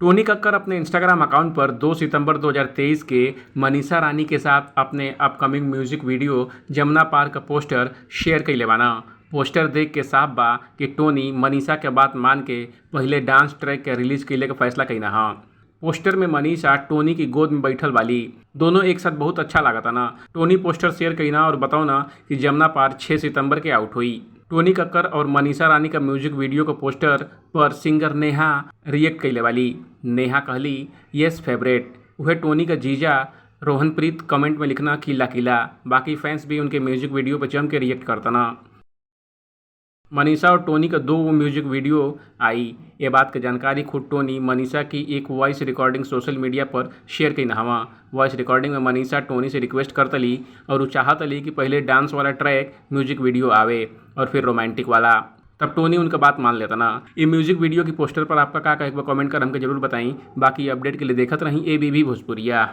टोनी कक्कर अपने Instagram account पर 2 सितंबर 2023 के मनीषा रानी के साथ अपने अपकमिंग म्यूजिक वीडियो जमुना पार का पोस्टर शेयर कइले बाना। पोस्टर देख के साफ बा कि टोनी मनीषा के बात मान के पहिले डांस ट्रैक के रिलीज कइले के फैसला कइना ह। पोस्टर में मनीषा टोनी की गोद में बैठल बाली। दोनों एक साथ बहुत अच्छा लागता ना। टोनी पोस्टर शेयर कइना और बताओ कि जमुना पार 6 सितंबर के आउट हुई। टोनी कक्कर और मनीषा रानी का म्यूजिक वीडियो के पोस्टर पर सिंगर नेहा रिएक्ट कइले वाली। नेहा कहली, यस फेवरेट। उहे टोनी का जीजा रोहनप्रीत कमेंट में लिखना किला किला। बाकी फैंस भी उनके म्यूजिक वीडियो पर जम के रिएक्ट करतना। मनीषा और टोनी का दो म्यूजिक वीडियो आई, ये बात के जानकारी खुद टोनी मनीषा की एक वॉइस रिकॉर्डिंग सोशल मीडिया पर शेयर कई हवा। वॉइस रिकॉर्डिंग में मनीषा टोनी से रिक्वेस्ट करतली और उ चाहतली कि पहले डांस वाला ट्रैक म्यूजिक वीडियो आवे और फिर रोमांटिक वाला। तब टोनी उनका बात मान लेता ना। ये म्यूजिक वीडियो की पोस्टर पर आपका का कहे, कमेंट कर हमके जरूर बताई। बाकी अपडेट के लिए देखत रही एबीवी भोजपुरिया।